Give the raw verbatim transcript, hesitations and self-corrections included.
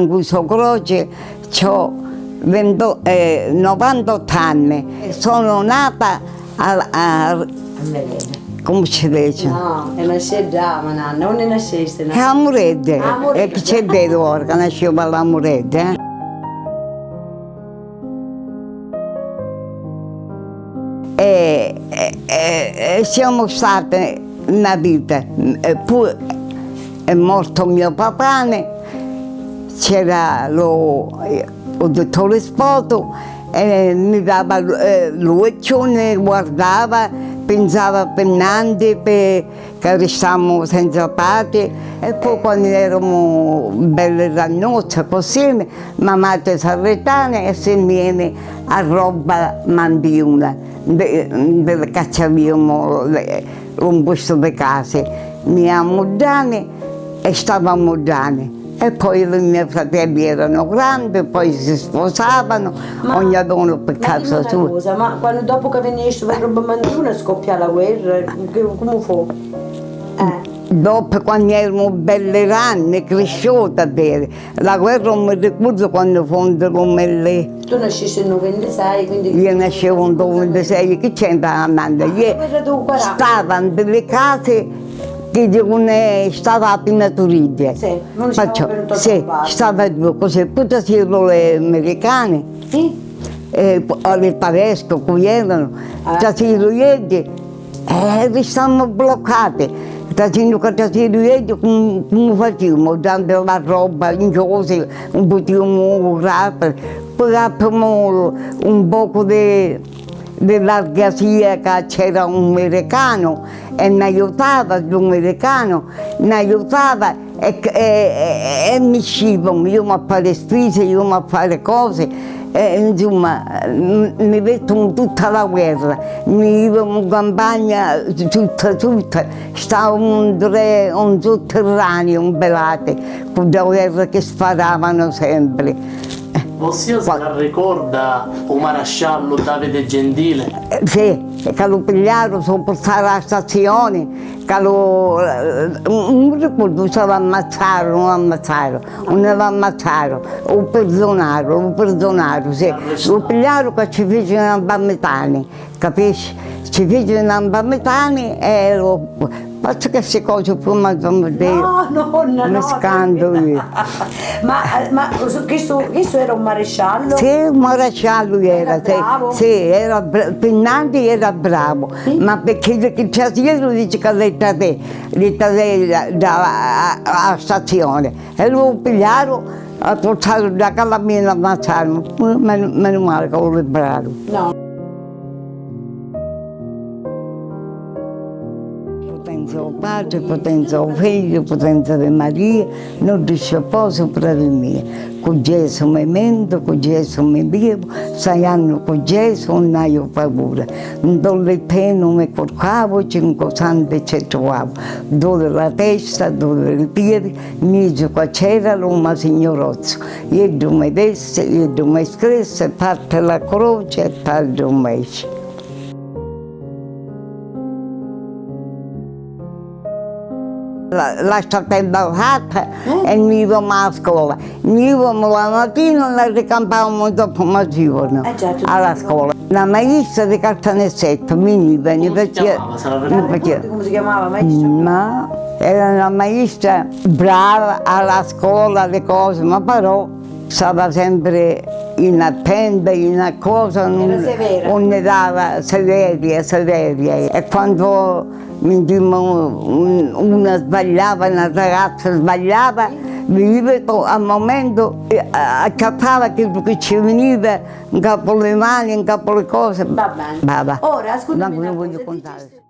Cu so croce c'ho vento, eh, novantotto anni. Sono nata a, a, come si dice? No, è nascedda, ma nanna, non è nasceste, no? A Muredda, a Muredda. E chi c'è veru ora che nasceva la Muredda, eh? E, e, e, e siamo state una vita, e poi è morto mio papà, c'era lo, il dottore Spoto e mi dava, eh, l'occhio, ne guardava, pensava per nanti, per che restammo senza patri, e poi quando eravamo belle ragnotte così, ma madre s'arretane e se viene a roba mandiuna, de, de cacciavimo le, un posto di case, mia muddane e stavamo muddane. E poi i miei fratelli erano grandi, poi si sposavano, ognuno per casa sua. Ma dimmi una cosa, ma quando dopo che venisti per roba mandiuna scoppia la guerra, che, come fu? Eh. Dopo, quando eravamo belle grandi, cresciute, vero? La guerra non mi ricordo quando fu, non me le... Tu nascisti in u vintisei, quindi... Io nascevo in u vintisei, chi c'entra Amanda? Ah, io stavo nelle case che non è stata appena turiglia. Sì, non stava... Perciò, sì, stava così, poi trasirlo le americane. Sì. E po-, le tedesche, qui erano, trasirlo ieri, Eh, restammo bloccate, trasinu ca trasinu iddu, cum-, cumu facemu? Tantu la roba in cose, un putemu curare, poi avemu un poco de, de largasia ca c'era un mericanu e n'aiutava, stu mericanu n'aiutava. E, e, e, e niscivamo, ivamo a fare spese, ivamo a fare cose, e, insomma, m-, mi vettimo tutta la guerra, ni ivamo in campagna tutta, tutta, stavamo in tre, un sotterraneo, un pelate, cu la guerra che sparavano sempre. Vossia si l'arricorda u marasciallu Davide Gentile? Eh, sì, ca lu pigliaru, su purtaru a stazione, ca lu, eh, nun mi ricordu se l'ammazzaru, nun l'ammazzaru, unni l'ammazzaru, u pirdunaru, u pirdunaru, sì. Lu pigliaru ca ci fici na bamitani, capisci? Ci fici na bamitani e lu, pensu ca sti cosi prima mi scandu io. Ma, ma chistu, chistu era un maresciallo? Sì, un maresciallo era, sì, sì, era bra-, pi nanti era bravo, ma picchì li trasieru dici ca li trasè, li trasè da, da, a, a stazione e lu pigliaru, a purtaru da Calamina, l'ammazzaru, menu, menu male ca lu liberaru. No. Putenza o Patri, putenza o Figghiu, putenza di Maria, nuddu ci pò supra di mia. Cu Gesù mi mentu, cu Gesù mi vivu, sei anni cu Gesù, nun haiu paura. Ntô littinu mi curcavu, cincu santi ci truvavu, dui di la testa, dui di li piedi, mizu ca c'era l'omu signurozzu, iddu mi dissi, iddu mi scrissi, fatti la croci e t'addummici. La, la statedda fatta e ni ivamu a scola. Ni ivamu la matina e la ricampavamu dopu mezziornu a la scola. La maistra di Caltanissetta viniva, ni facia, ni facia. Comu si chiamava, maistra? Ma era una maistra brava a la scola, le cose, ma però stava sempre inattenta, in a cosa, non, non ne dava severia, severia. E quando un-, una sbagliava, una ragazza sbagliava, mi ripeto, al momento, eh, accattava quello che ci veniva in capo le mani, in capo le cose. Va bene. Ora, ascoltami una cosa, voglio contare.